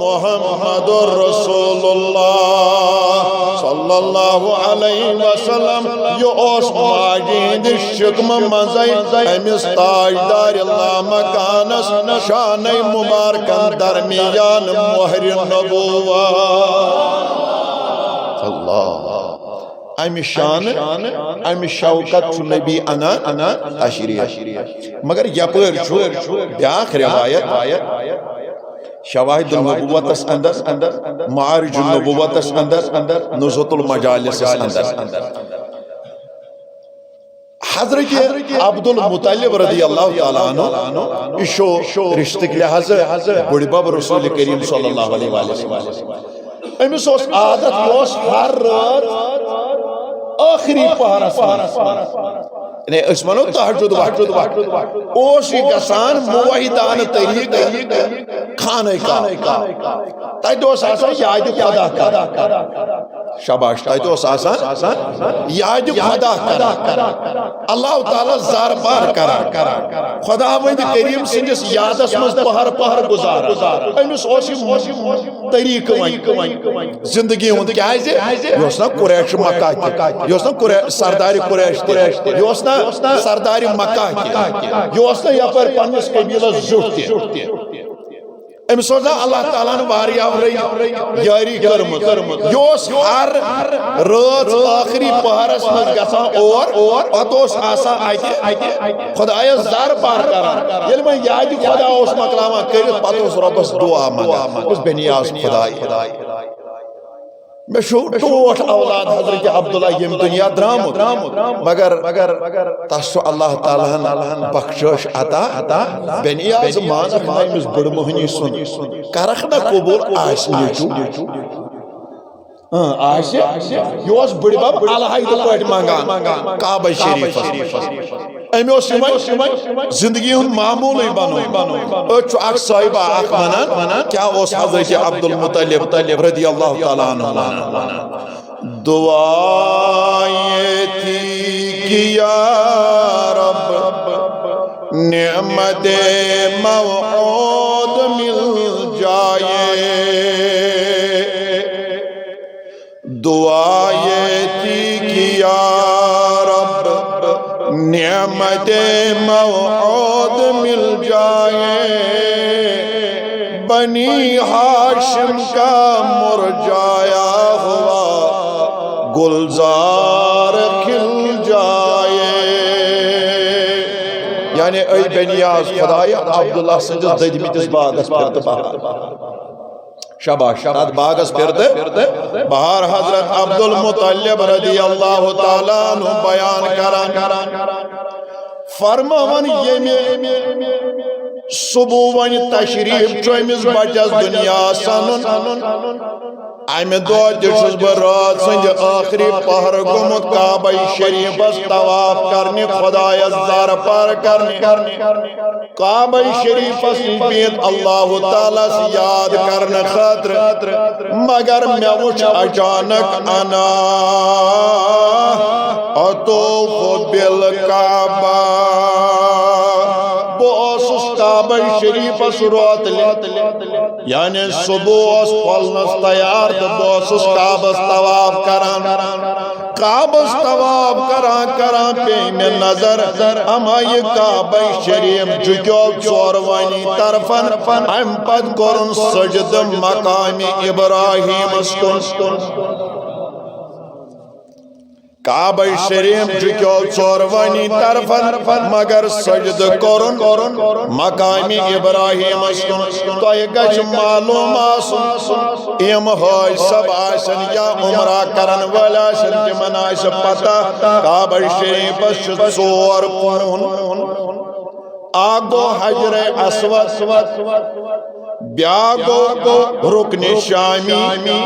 محمد رسول اللہ صلی اللہ علیہ وسلم۔ یہِ اوس ماجہِ ہِنٛدِ شِکمہٕ منٛزَے أمِس تاجدارِ لامکانس شانَے مُبارکن درمیان مۄہرِ نبوت۔ اللہ۔ امہِ شانہٕ، امہِ شوکت چھُ نبی انان، انان تشریف۔ مگر یپٲرۍ چھُ بیاکھ روایت، شواہد النبوتس اندر، معارج النبوتس اندر، نزہت المجالسس اندر۔ حضرت عبد المطلب رضی اللہ تعالیٰ عنہ، یہِ چھُ رشتٕکۍ لحاظہٕ بٔڑِ بب رسول کریم صلی اللہ علیہ وسلم۔ أمِس اوس عادت، یہِ اوس ہر رٲژ ٲخری پہرس منٛز یعنی أسۍ وَنو تہجد وقتہٕ۔ اوس یہِ گژھان موحدانہٕ طریٖقہٕ خانہ کعبہ۔ تَتہِ اوس آسان یادِ خدا کران۔ شاباش، تَتہِ اوس آسان یادِ خدا کران۔ اللہ تعالیٰ زارپار کران۔ خداوند کریم سٕنٛدِس یادس منٛز پہر پہر گُزاران۔ أمِس اوس یہِ طریٖقہٕ وۄنۍ زندگی ہُنٛد۔ کیازِ؟ یہِ اوس نہ قریش مکہ تہِ، یہِ اوس نہ قرے-، سردارِ قریش تہِ، یہِ اوس نہ سردارِ مکہ تہِ، یہِ اوس نہ یپٲرۍ پننِس قبیلس زیُٹھ تہِ۔ أمِس اوس نہ اللہ تعالیٰ ہن واریاہ رٔنۍ یٲری کٔرمٕژ۔ یہِ اوس ہر رٲژ ٲخری پہرس منٛز گژھان اور، پتہٕ اوس آسان اتہِ خدایس زارپار کران۔ ییٚلہِ وۄنۍ یادِ خدا اوس مۄکلاوان کٔرِتھ، پتہٕ اوس رۄبس دعا منٛگان، اوس بے نیاز خدایا، مےٚ چھُ ٹوٹھ اولاد حضرت عبداللہ ییٚمہِ دُنیا درٛامُت، مگر تس چھُ اللہ تعالیٰ ہن بخشش عطا۔ بے نیاز مانکھ نہ أمِس بٕڑٕ مۄہنی سُنٛد، کرکھ نہ قبول آسہِ نیٚچوٗ۔ اۭں، آسہِ۔ یہِ اوس بٕڈبب علیحدٕ پٲٹھۍ منٛگان کعبہ شریٖفس۔ أمۍ اوس یہِ وۄنۍ زندگی ہُنٛد معموٗلٕے بنوومُت۔ أتھۍ چھُ اکھ صٲحبہ اکھ ونان، کیٛاہ اوس حضرت عبدالمطلب رضی اللہ تعالیٰ عنہ ونان؟ دعا یہ تھی کہ یا رب، نعمت موعود مل جائے۔ دعا یہ تھی کہ یا رب، نعمت موعود مل جائے۔ بنی ہاشم کا مرجایا ہوا گلزار کھل جائے۔ یعنی اے بے نیاز خدایا، عبداللہ سٕنٛدِس دٔدمٕتِس باغس پھِر تہٕ بہار۔ شاباش، تتھ باغس پھِر تہٕ بہار۔ حضرت عبدالمطلب رضی اللہ تعالیٰ عنہ بیان کران، فرماوان، ییٚمہِ صبح وۄنۍ تشریف چھُ أمِس بچس دُنیاہس انُن، امہِ دۄہ تہِ چھُس بہٕ رٲژ سٕنٛدِ ٲخری پہر گوٚمُت کعبہ شریفس طواف کرنہِ، خدایس زارپار کرنہِ۔ کعبہ شریفس نِش بِہِتھ اللہ تعالیٰ ہس یاد کرنہٕ خٲطرٕ، مگر مےٚ وُچھ اچانک انا اطوف بالکعبہ، بہٕ اوسُس کعبہ شریفس روتلہِ، یعنی صبح اوس پھۄلنس تیار تہٕ بہٕ اوسُس کعبس طواف کران۔ کعبس طواف کران کران پیٚیہِ مےٚ نظر، اما یہِ کعبہ شریف جُکیو ژورونی طرفن، امہِ پتہٕ کوٚرُن سجدٕ مقام ابراہیمس کُن۔ کعبہ شریف جُکیو ژورونی طرفن، مگر سجدٕ کوٚرُن مقام ابراہیمس کُن۔ تۄہہِ گژھِ معلوم آسُن، یِم حٲج صٲب آسن یا عمرہ کرن وٲلۍ آسن، تِمن آسہِ پتہ، کعبہ شریفس چھِ ژور کوٗن۔ اکھ گوٚو حجر اسود، بیاکھ گوٚو رکن شامی،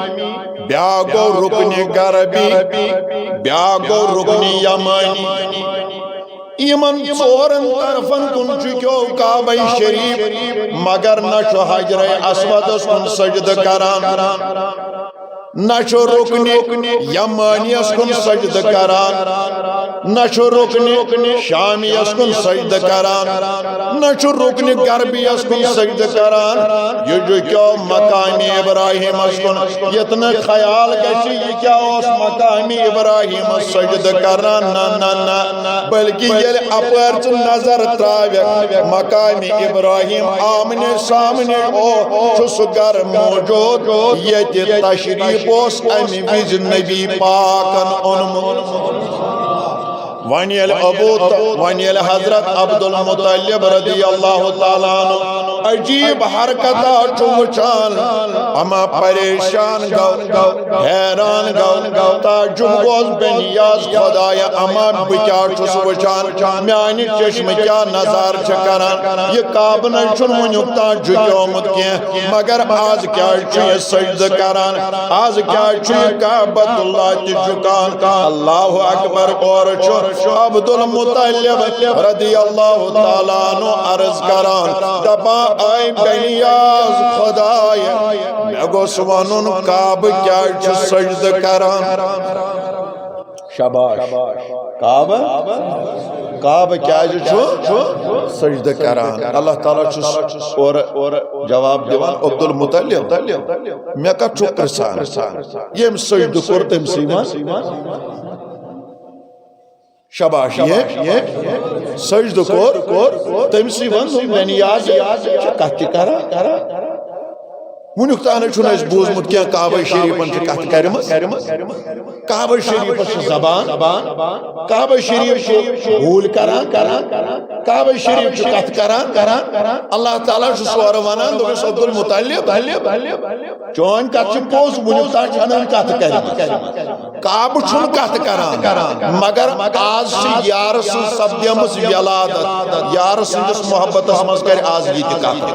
بیاکھ گوٚو رکن غربی، بیاکھ گوٚو رکن یمانی۔ یِمن ژورن طرفن کُن جُکیو کعبہ شریف، مگر نہ چھُ حجر اسودس کُن سجدٕ کران، نہ چھُ رکن یمانیس کُن سجدٕ کران، نہ چھُ رکن شامیس کُن سجدٕ کران، نہ چھُ رکن غربیس کُن سجدٕ کران۔ یہِ جُکیو مقام ابراہیمس کُن۔ یتھ نہٕ خیال گژھِ، یہِ کیٛاہ اوس مقام ابراہیمس سجدٕ کران؟ نہ، نہ، نہ، بلکہ ییٚلہِ اپٲرۍ ژٕ نظر تراوکھ، مقام ابراہیم آمنے سامنے او، چھُ سُہ گرٕ موجود، ییٚتہِ تشریف اوس امہِ وِزِ نبی پاکن اونمُت۔ وۄنۍ ییٚلہِ ابو ط-، وۄنۍ ییٚلہِ حضرت عبدالمطلب رضی اللہ تعالیٰ عنہ عجیب حرکتہ چھُ وٕچھان، اما پریشان گوٚو، حیران گوٚو، تعجب گوٚوس، بے نیاز خدایا، اما بہٕ کیٛاہ چھُس وٕچھان؟ میانہِ چشمہٕ کیٛاہ نظارٕ چھِ کران؟ یہِ کعبہٕ نَے چھُنہٕ وٕنیُک تام جُکیومُت کینٛہہ، مگر از کیٛازِ چھُ یہِ سجدٕ کران؟ از کیٛازِ چھُ یہِ کعبۃ اللہ تہِ جُکان؟ اللہ اکبر، اورٕ چھُ چھُ عبدالمطلب رضی اللہ تعالیٰ عنہ عرض کران، دپان، اے بنیاز خداے، مےٚ گوٚژھ ونُن کعبہٕ کیازِ چھُ سجدٕ کران؟ شاباش۔ کعبہٕ، کعبہٕ کیازِ چھُ سجدٕ کران؟ اللہ تعالیٰ چھُس اورٕ جواب دِوان، عبدالمطلب، مےٚ کتھ چھُ پرژھان؟ ییٚمۍ سجدٕ کوٚر تٔمۍ سٕے وَن۔ شاباش، ییٚمۍ سجدٕ کوٚر تٔمۍ سٕے وَن، دوٚپُن، مےٚ نِیازِ چھِ کتھ تہِ کران۔ وٕنیُک تام چھُنہٕ اَسہِ بوٗزمُت کینٛہہ کعبہ شریٖفن چھِ کتھ کرِمٕژ۔ کعبہ شریٖفس چھِ زبان، کعبہ شریٖف چھُ بوٗلۍ کران، کران، کعبہ شریٖف چھُ کتھ کران، کران۔ اللہ تعالیٰ چھُ سورٕ ونان، دوٚپُس، عبدالمطلب، چٲنۍ کتھ چھِ پوٚز، وٕنیُک تام چھَنہٕ أمۍ کتھ کرِمٕژ۔ کعبہٕ چھُنہٕ کتھ کران، مگر آز چھِ یارٕ سٕنٛز سپدیمٕژ ولادت، یارٕ سٕنٛدِس محبتس منٛز کرِ آز یہِ تہِ کتھ۔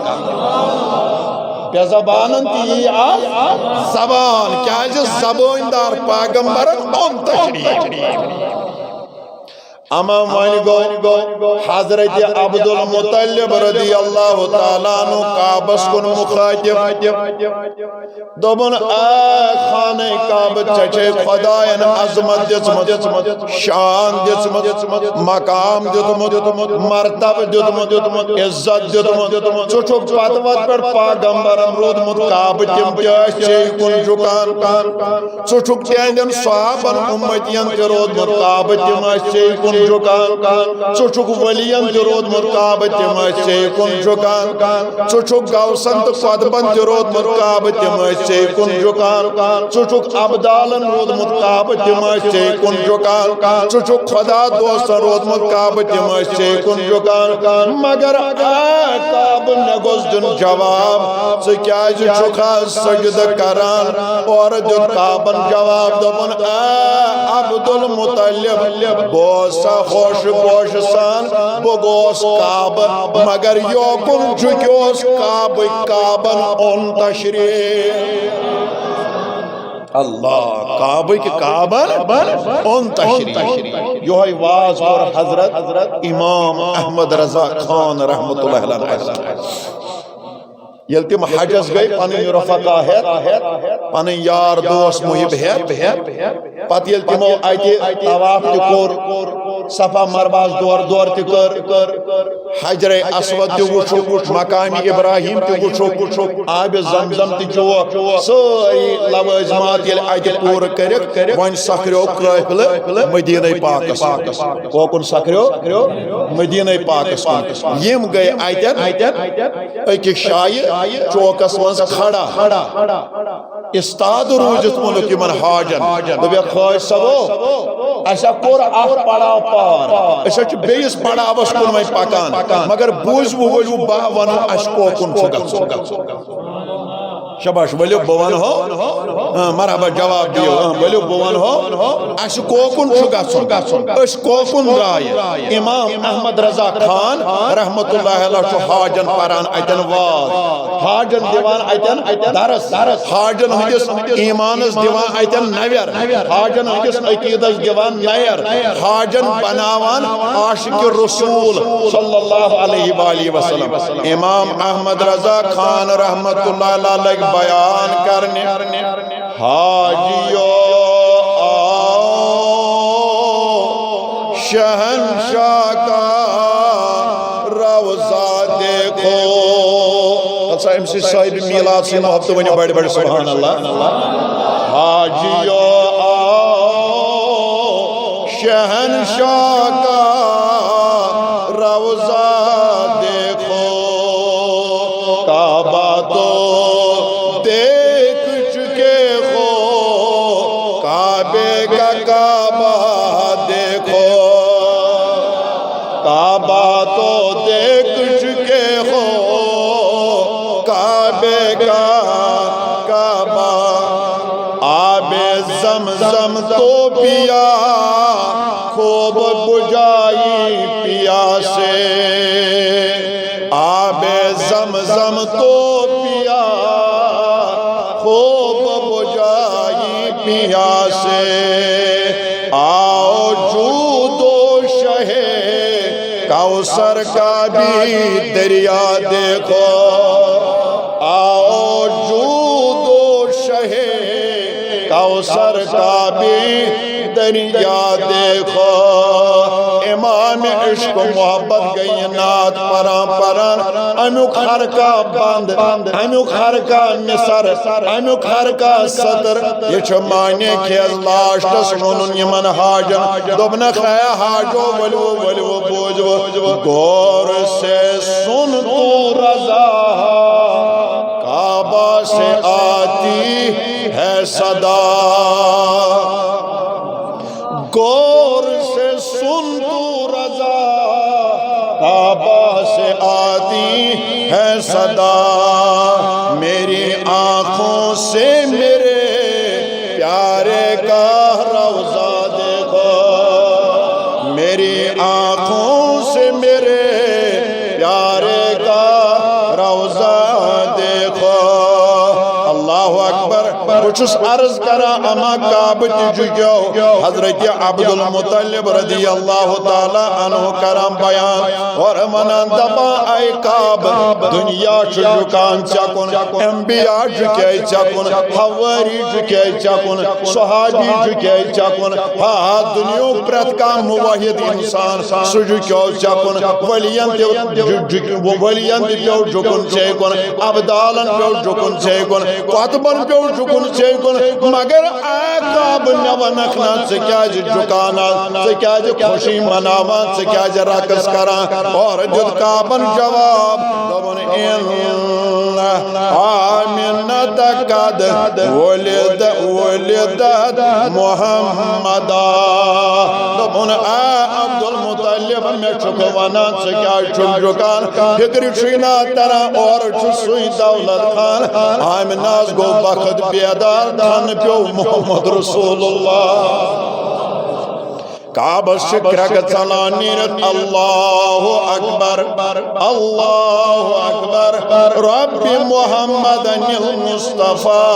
بے زبانن تہِ یی آز زبان، کیازِ زبٲنۍ دار پیغمبرن اوٚن تشریف۔ اما وۄنۍ گوٚو حضرت عبدالمطلب رضی اللہ تعالیٰ عنہ کعبس کُن مخاطب۔ دوٚپُن، اے خانہ کعبہ، ژےٚ چھے خداین عظمت دِژمٕژ، شان دِژمٕژ، مقام دیُتمُت، مرتبہٕ دیُتمُت، عزت دیُتمُت۔ ژٕ چھُکھ پتہٕ وتہٕ پٮ۪ٹھ پیغمبرن روٗدمُت، کعبہٕ تِم تہِ ٲسۍ ژے کُن جُکان۔ ژٕ چھُکھ تِہنٛدٮ۪ن صحابن، اُمتین تہِ روٗدمُت، کعبہٕ تِم ٲسۍ ژے کُن جُکان۔ ژٕ چھُکھ ولین تہِ روٗدمُت، کعبہٕ تِم ٲسۍ ژے کُن جُکان۔ ژٕ چھُکھ غوثن تہٕ قطبن تہِ روٗدمُت، کعبہٕ تِم ٲسۍ ژے کُن جُکان۔ ژٕ چھُکھ ابدالن روٗدمُت، کعبہٕ تِم ٲسۍ ژے کُن جُکان۔ ژٕ چھُکھ خدا دوستن روٗدمُت، کعبہٕ تِم ٲسۍ ژے کُن جُکان۔ مگر اے کعبہٕ، مےٚ گوٚژھ دیُن جواب، ژٕ کیازِ چھُکھ آز سجدٕ کران؟ اورٕ دیُت کعبن جواب، دوٚپُن، اے عبدالمطلب، بہٕ اوسا خۄش گوش سان، بہٕ گوس کعبہٕ، مگر یوکُن جُکیوس کعبہٕ، کعبن اوٚن تشریف۔ اللہ، کعبہٕ کہِ کعبن اوٚن تشریف۔ یہوے واز کوٚر حضرت امام احمد رضا خان رحمتہ اللہ علیہ۔ ییٚلہِ تِم حجس گٔے، پنٕنۍ رفقا ہٮ۪تھ، پنٕنۍ یار دوس محب ہٮ۪تھ، پتہٕ ییٚلہِ تِمو اتہِ طواف تہِ کوٚر، صفا مروہس دورٕ دورٕ تہِ کٔر، حجر اسود تہِ وُچھُکھ، مقام ابراہیم تہِ وُچھُکھ، آبِ زمزم تہِ چوکھ، سٲری لوازمات ییٚلہِ اتہِ پوٗرٕ کٔرِکھ، وۄنۍ سکھریو قٲفلہٕ مدینہ پاکس۔ کوکُن سکھریو؟ مدینہ پاکس کُن۔ یِم گٔے اتٮ۪ن أکِس جایہِ چوکس منٛز کھڑا۔ استاد روٗزِتھ ووٚنُکھ یِمن حاجن، دوٚپُکھ، خٲج صٲبو، اَسہِ ہا کوٚر اکھ پڑاو پار، أسۍ ہا چھِ بیٚیِس پڑاوس کُن وۄنۍ پکان، مگر بوٗزِو، ؤلِو بہٕ وَنہٕ، اَسہِ کوکُن چھُ گژھُن۔ شاباش، ؤلِو بہٕ وَنہو۔ آ، مرحبا، جواب دِیِو۔ آ، ؤلِو بہٕ وَنہو، اَسہِ کوکُن چھُ گژھُن؟ أسۍ کوکُن درٛایہِ؟ امام احمد رضا خان رحمتہ اللہ علیہ چھُ حاجن پران اتٮ۪ن واز، حاجن دِوان اتٮ۪ن درس، حاجن ہٕنٛدِس ایمانس دِوان اتٮ۪ن نویر، حاجن ہٕنٛدِس عقیدس دِوان نیر، حاجن بناوان عاشق رسول صلی اللہ علیہ وآلہ وسلم۔ امام احمد رضا خان رحمتہ اللہ علیہ لگۍ بیان کرنہِ، حاجیو آؤ شہنشاہ کا روضہ دیکھو۔ پتہٕ سا أمۍ سٕنٛدۍ صاحب میلاد سٕنٛدۍ محبتہٕ ؤنِو بڑِ بڑِ سبحان اللہ۔ حاجیو آؤ شہنشاہ کا روضہ دیکھو، کعبہ تو دیکھ چکے ہو، کعبے کا کعبہ دیکھو، کعبہ تو دیکھ چکے ہو، کعبے کا کعبہ۔ آب زمزم تو پیا، خوب بجھائی پیاسے۔ آب زمزم تو پیا، خوب بجھائی پیاسے۔ آؤ جود و کوثر کا بھی دریا دیکھو، آؤ جود و شہ کوثر کا بھی دریا دیکھو۔ امام عشق و محبت گئی نعت پران پران، امیُک ہر کانٛہہ بند، امیُک ہر کانٛہہ مصر، امیُک ہر کانٛہہ سطر۔ یہِ چھُ معنی خیز لاسٹس ووٚنُن یِمن حاجن۔ دوٚپنکھ، اے حاجو، ؤلِو، ؤلِو، بوٗزِو۔ غور سے سن تو رضا، کعبہ سے آتی ہے صدا۔ غور سے سن تو رضا، کعبہ سے آتی ہے صدا۔ میری آنکھوں سے میرے پیارے کا روضہ دیکھو، میری آنکھوں سے میرے پیارے کا روضہ دیکھو۔ اللہ اکبر۔ بہٕ چھُس عرض کران، اما کعبہٕ تہِ جُکیو۔ حضرت عبدالمطلب رضی اللہ تعالیٰ عنہ کران بیان اور ونان دپان، اے کعبہٕ، دنیا چھُ جُکان ژےٚ کُن، انبیاء جُکے ژےٚ کُن، حواری جُکے ژےٚ کُن، صحابی جُکے ژےٚ کُن۔ ہا، دنیاہُک پرٛٮ۪تھ کانٛہہ موحد انسان سُہ جُکیو ژےٚ کُن، ولیَن تہِ جُ-، جُ-، ولیَن تہِ پیوٚو جُکُن ژےٚ کُن، ابدالن پیوٚو جُکُن ژےٚ کُن، قطبن پیوٚو جُکُن ژےٚ کُن۔ مگر اے کعبہٕ، مےٚ ونکھ نا، ژٕ کیازِ جُکان، ژٕ کیازِ خوشی مناوان، ژٕ کیازِ رقص کران؟ اور دیُت کعبن جواب، دوٚپُن، ان آمنہ قد ولد، ولدت محمدا۔ دوٚپُن، اے عبدالمطلب، مےٚ چھُکھ ونان، ژٕ کیازِ چھُکھ جُکان؟ فکرِ چھُے نا تران، اورٕ چھُ سُے دولت خان۔ آمنہ ہس گوٚو بخت بیدار، تھن پیوٚو محمد رسول اللہ۔ کعبس چھِ کرٛٮ۪کہٕ ژلان نیٖرِتھ، اللہ اکبر، اللہ اکبر۔ رب محمد المصطفیٰ،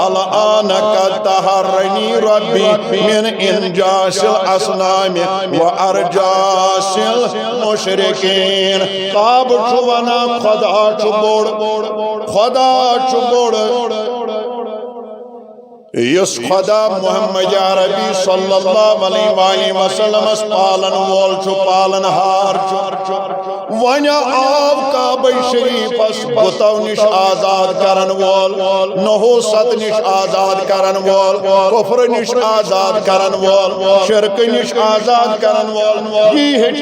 الآن قد طہرنی ربی من انجاس الاصنام و ارجاس المشرکین۔ کعبہٕ چھُ ونان، خدا چھُ بوٚڑ، خدا چھُ بوٚڑ۔ یُس خدا محمد عربی صلی اللہ علیہ وآلہ وسلمس پالن وول چھُ، پالن ہار چھُ۔ وۄنۍ آو کعبہ شریفس بُتو نِش آزاد کرن وول، نحوست نِش آزاد کرن وول، کفر نِش آزاد کرن وول، شرک نِش آزاد کرن وول۔ یی ہیٚچھ